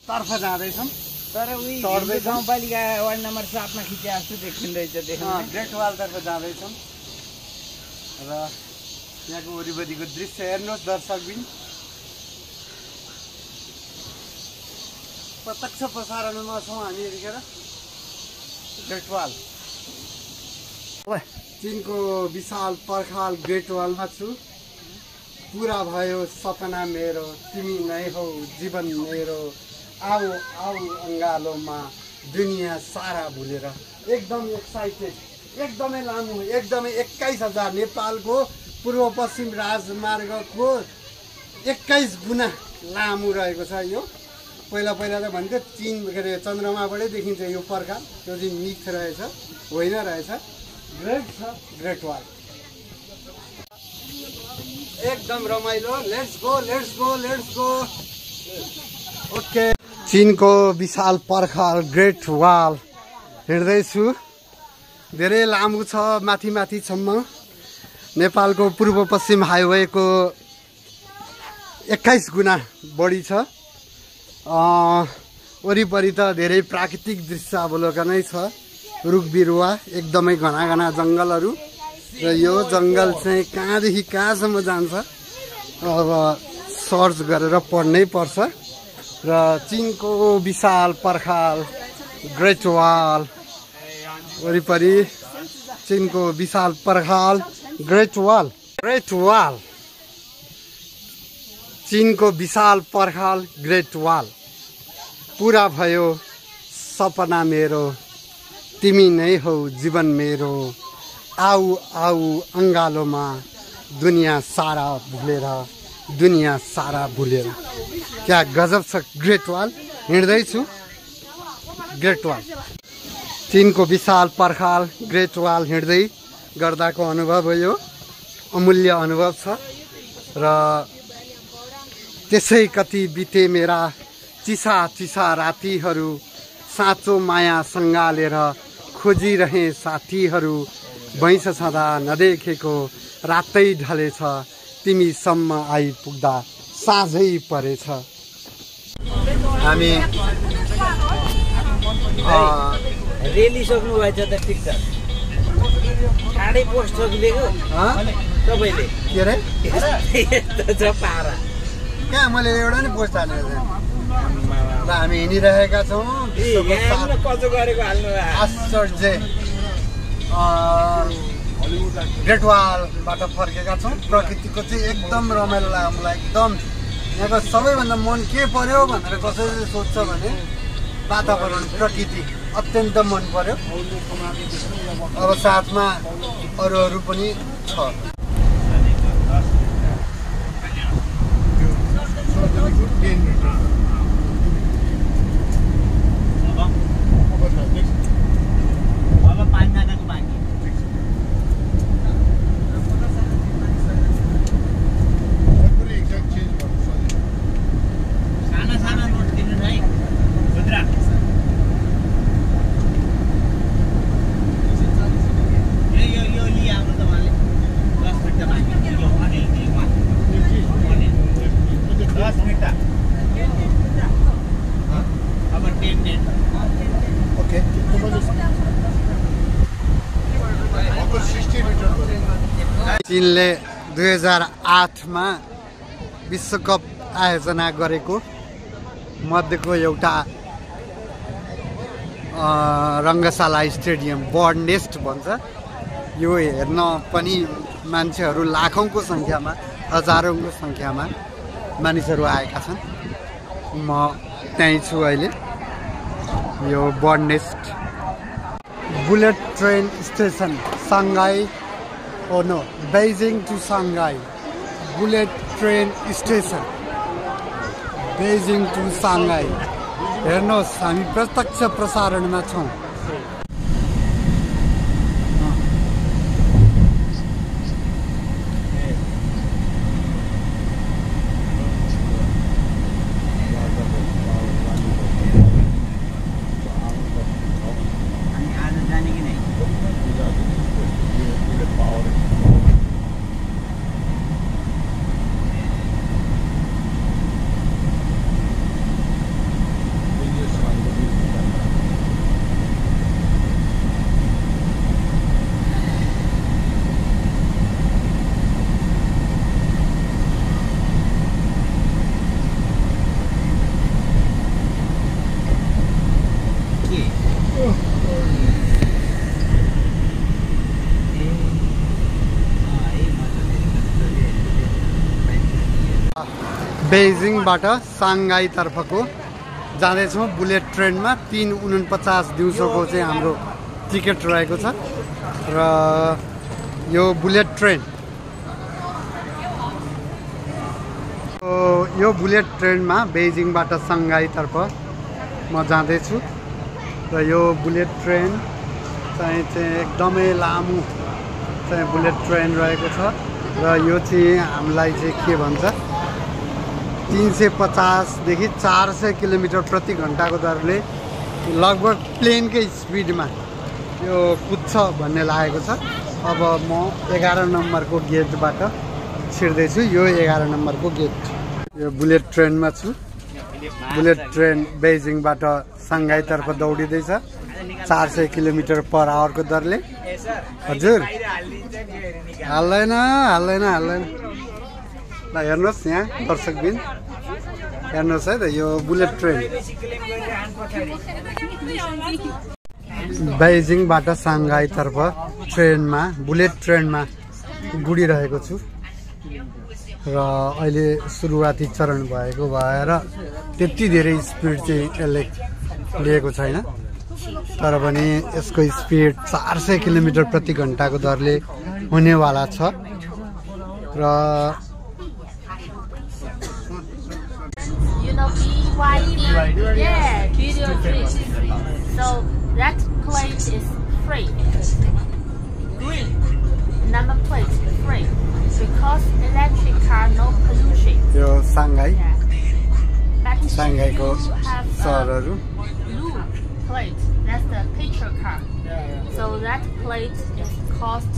तर्फ जाँदैछौँ तर उही गाउँपालिका वार्ड नम्बर 7 मा खिचे जस्तो देखिँदैछ ग्रेट वालतर्फ जाँदैछौँ र यहाँको वरिपरिको दृश्य हेर्नुहोस् दर्शकबिन प्रत्यक्ष प्रसारणमा छौँ हामी यतिखेर ग्रेट वाल चीनको विशाल पर्खाल ग्रेट वालमा छु पुरा भयो सपना मेरो तिमी नै हौ जीवन मेरो आऊ आऊ अङ्गालोमा दुनियाँ सारा भुलेर एकदम एक्साइटेड एकदमै लामो एकदमै 21,000 नेपालको पूर्व पश्चिम राजमार्गको 21 गुना लामो रहेको छ यो पहिला त भन्थ्यो चीन के अरे चन्द्रमाबाटै देखिन्छ यो पर्खाल त्यो चाहिँ मिथ रहेछ होइन रहेछ ग्रेट छ ग्रेट वाल एकदम रमाइलो लेट्स गो ओके चीनको विशाल पर्खाल ग्रेट वाल हिँड्दैछु धेरै लामो छ माथिसम्म नेपालको पूर्व पश्चिम हाइवेको 21 गुना बढी छ वरिपरि त धेरै प्राकृतिक दृश्य अवलोकनै छ रुख बिरुवा एकदमै घना जङ्गलहरू र यो जङ्गल चाहिँ कहाँदेखि कहाँसम्म जान्छ अब सर्च गरेर पढ्नै पर्छ र चीनको विशाल पर्खाल ग्रेट वाल वरिपरि चीनको विशाल पर्खाल ग्रेट वाल चीनको विशाल पर्खाल ग्रेट वाल पुरा भयो सपना मेरो तिमी नै हौ जीवन मेरो आऊ आऊ अङ्गालोमा दुनियाँ सारा भुलेर क्या गजब छ ग्रेट वाल हिँड्दैछु ग्रेट वाल चीनको विशाल पर्खाल ग्रेट वाल हिँड्दै गर्दाको अनुभव हो यो अमूल्य अनुभव छ र त्यसै कति बिते मेरा चिसा रातिहरू साँचो माया सङ्गालेर खोजिरहे साथीहरू भैँस छँदा नदेखेको रातै ढलेछ तिमीसम्म आइपुग्दा साँझै परेछ हामी रेली सक्नु भएछ त ठिक छ ठाडै पोस्ट सकिदिएको तपाईँले के अरे यस्तो छ पारा कहाँ मैले एउटा नि पोस्ट हालेको छैन र हामी हिँडिरहेका छौँ कचो गरेको हाल्नु आश्चर्य ग्रेट वालबाट फर्केका छौँ प्रकृतिको चाहिँ एकदम रमाइलो लाग्यो मलाई एकदम यहाँको सबैभन्दा मन के पर्यो भनेर कसैले सोध्छ भने वातावरण प्रकृति अत्यन्त मन पर्यो अब साथमा अरू पनि छ चीनले 2008 विश्वकप आयोजना गरेको मध्येको एउटा रङ्गशाला स्टेडियम बर्ड नेस्ट भन्छ यो हेर्न पनि मान्छेहरू लाखौँको सङ्ख्यामा हजारौँको सङ्ख्यामा मानिसहरू आएका छन् म त्यहीँ छु अहिले यो bird nest bullet train station Shanghai Beijing to Shanghai bullet train station Beijing to Shanghai हेर्नुहोस् हामी प्रत्यक्ष प्रसारणमा छौँ बेजिङबाट साङ्घाई तर्फको जाँदैछौँ बुलेट ट्रेनमा 3:49 दिउँसोको चाहिँ हाम्रो टिकट रहेको छ र यो बुलेट ट्रेन यो बुलेट ट्रेनमा बेजिङबाट साङ्घाईतर्फ म जाँदैछु र यो बुलेट ट्रेन चाहिँ एकदमै लामो चाहिँ बुलेट ट्रेन रहेको छ र यो चाहिँ हामीलाई चाहिँ के भन्छ 350 देखि 400 किलोमिटर प्रति घण्टाको दरले लगभग प्लेनकै स्पिडमा यो कुद्छ भन्ने लागेको छ। अब म 11 नम्बरको गेटबाट छिर्दैछु। यो 11 नम्बरको गेट। यो बुलेट ट्रेनमा छु। बुलेट ट्रेन बेजिङबाट साङ्घाईतर्फ दौडिँदैछ 400 किलोमिटर पर आवरको दरले। हजुर हाल्दैन ल हेर्नुहोस् यहाँ दर्शकबिन हेर्नुहोस् है त यो बुलेट ट्रेन बेजिङबाट साङ्घाईतर्फ ट्रेनमा बुलेट ट्रेनमा गुडिरहेको छु र अहिले सुरुवाती चरण भएको भएर त्यति धेरै स्पिड चाहिँ यसले लिएको छैन तर पनि यसको स्पिड 400 किलोमिटर प्रति घण्टाको दरले हुनेवाला छ र Yeah, video free. So that plate is free. Green number plate free because electric car no pollution. यो साङ्घाई But साङ्घाईको you have सहरहरू blue plate. That's the picture car. So that plate is cost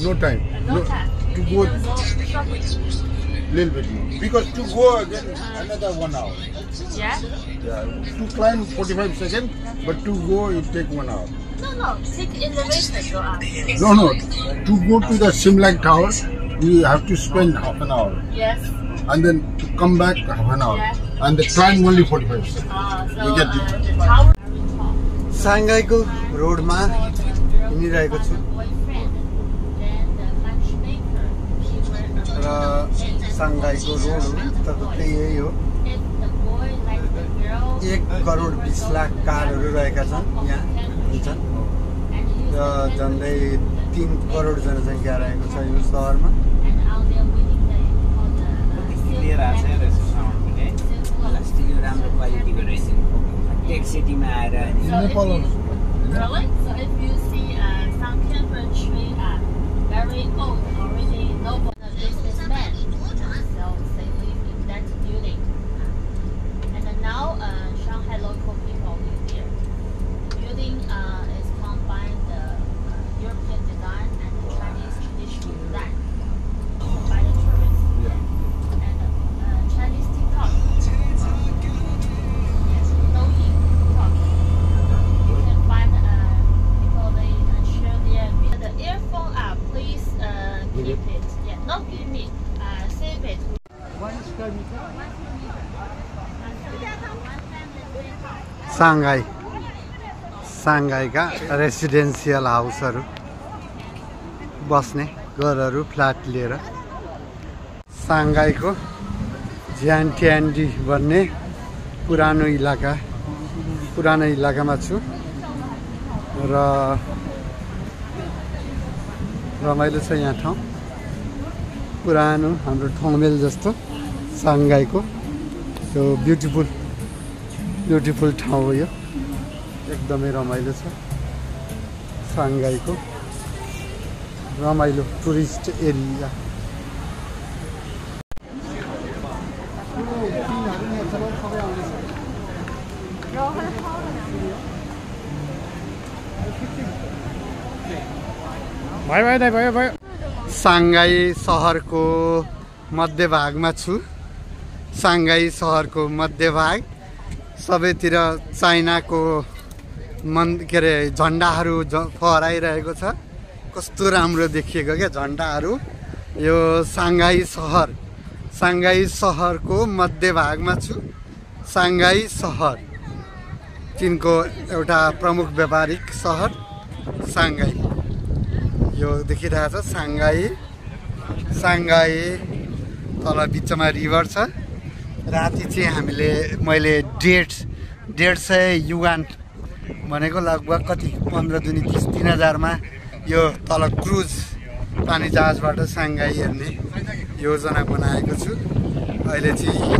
No time. no time. To You go can go shopping. little bit more. Because to go again another 1 hour. Yeah. Yeah. To climb 45 seconds, but to go it take 1 hour. No. Take elevator go up. No. To go to the Simlang Tower, you have to spend half an hour, Yes. and then to come back half an hour, Yeah. and the climb only 45 seconds. So You get it. the tower very tall. साङ्घाईको रोडमा हिँडिरहेको छु Boyfriend. Then the matchmaker. He wear र a साङ्घाईको road हो त यही हो। If the boy likes the girl 1 crore 20 lakh कारहरू रहेका छन् यहाँ हुन्छन् and you र झन्डै 3 करोड जनसङ्ख्या रहेको छ यो सहरमा। and out there winning the लिएर आएको छ रहेछ साउन्ड पनि है प्लास्टिक यो राम्रो क्वालिटीको रहेछ टेक सिटीमा आएर Nepal also. Really? So if you see some camper tree very old already, no businessman, so they live in that building. And then now Shanghai local people live here. Building is combined the European design and the Chinese traditional design by the tourists. And Chinese TikTok. Yes, Douyin TikTok. You can find people they share their video. The earphone app, please keep it. Yeah, not give me. Save it. साङ्घाईका residential हाउसहरू बस्ने घरहरू flat लिएर साङ्घाईको झ्यानट्यान्डी भन्ने पुरानो इलाकामा छु र रमाइलो छ यहाँ ठाउँ पुरानो हाम्रो ठमेल जस्तो साङ्घाईको त्यो ब्युटिफुल ठाउँ हो यो एकदमै रमाइलो छ साङ्घाईको रमाइलो टुरिस्ट एरिया भयो साङ्घाई सहरको मध्यभागमा छु। साङ्घाई सहरको मध्यभाग सबैतिर चाइनाको के अरे झन्डाहरू फहराइरहेको छ। कस्तो राम्रो देखिएको क्या झन्डाहरू। यो साङ्घाई सहरको मध्यभागमा छु। साङ्घाई सहर चीनको एउटा प्रमुख व्यापारिक सहर साङ्घाई यो देखिरहेको छ। साङ्घाई तल बिचमा रिभर छ राति चाहिँ मैले 150 युवान भनेको लगभग कति 15 दुनी 30,000मा यो तल क्रुज पानी जहाजबाट साङ्घाई हेर्ने योजना बनाएको छु। अहिले चाहिँ यो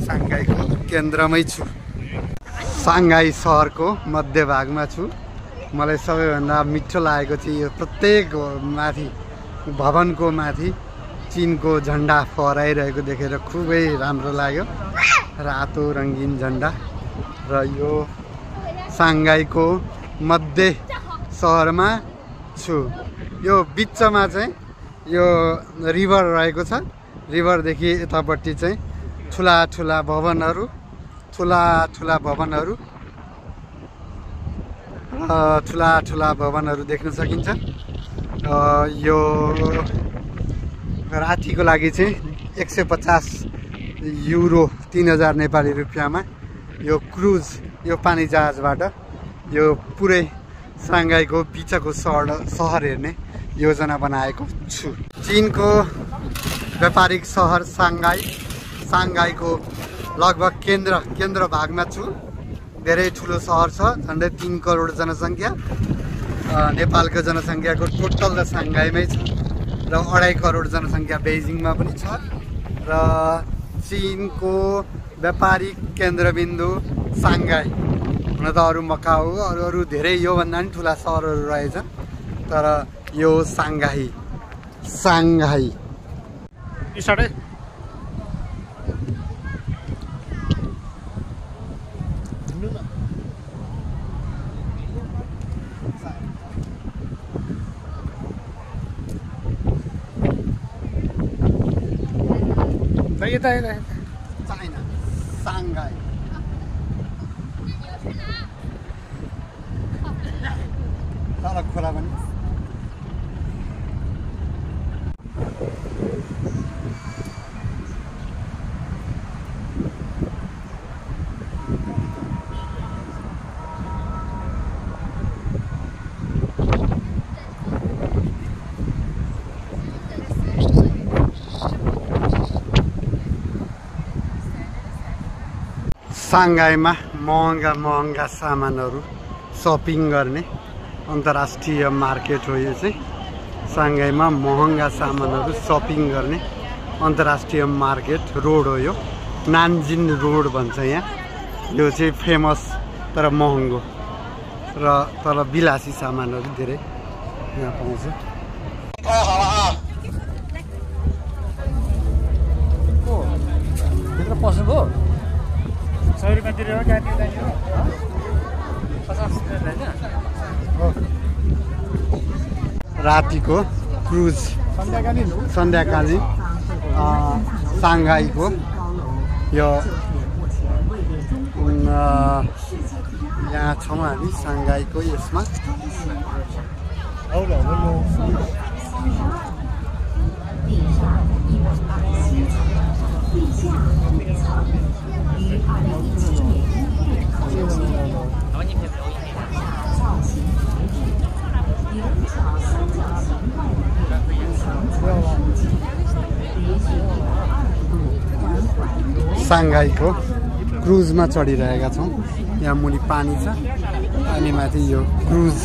साङ्घाईको केन्द्रमै छु। साङ्घाई सहरको मध्यभागमा छु। मलाई सबैभन्दा मिठो लागेको चाहिँ यो प्रत्येक माथि भवनको माथि चीनको झन्डा फहराइरहेको देखेर खुबै राम्रो लाग्यो। रातो रङ्गीन झन्डा र यो साङ्घाईको मध्य सहरमा छु। यो बिचमा चाहिँ यो रिभर रहेको छ। रिभरदेखि यतापट्टि चाहिँ ठुला भवनहरू देख्न सकिन्छ। यो रातिको लागि चाहिँ 150 युरो 3000 नेपाली रुपियाँमा यो क्रुज यो पानी जहाजबाट यो पुरै साङ्घाईको बिचको सहर हेर्ने योजना बनाएको छु। चीनको व्यापारिक सहर साङ्घाईको लगभग केन्द्र भागमा छु। धेरै ठुलो सहर छ, झन्डै 3 करोड जनसङ्ख्या। नेपालको जनसङ्ख्याको टोटल त साङ्घाईमै छ र 2.5 करोड जनसङ्ख्या बेजिङमा पनि छ। र चीनको व्यापारिक केन्द्रबिन्दु साङ्घाई हुन त अरू मकाऊ अरू धेरै योभन्दा पनि ठुला सहरहरू रहेछन्, तर यो साङ्घाई चाइना साङ्घाई तल खोला पनि साङ्घाईमा महँगा सामानहरू सपिङ गर्ने अन्तर्राष्ट्रिय मार्केट हो। यो चाहिँ साङ्घाईमा महँगा सामानहरू सपिङ गर्ने अन्तर्राष्ट्रिय मार्केट रोड हो। यो नान्जिन रोड भन्छ यहाँ। यो चाहिँ फेमस तर महँगो र तर विलासी सामानहरू धेरै यहाँ पाउँछ। भित्र पसेको 100 रुपियाँ तिरेर क्या तिर्दैन 50 रुपियाँ होइन। रातिको क्रुज सन्ध्याकालीन साङ्घाईको यो यहाँ छौँ हामी साङ्घाईको यसमा। साङ्घाईको क्रुजमा चढिरहेका छौँ। यहाँ मुनि पानी छ, पानीमाथि यो क्रुज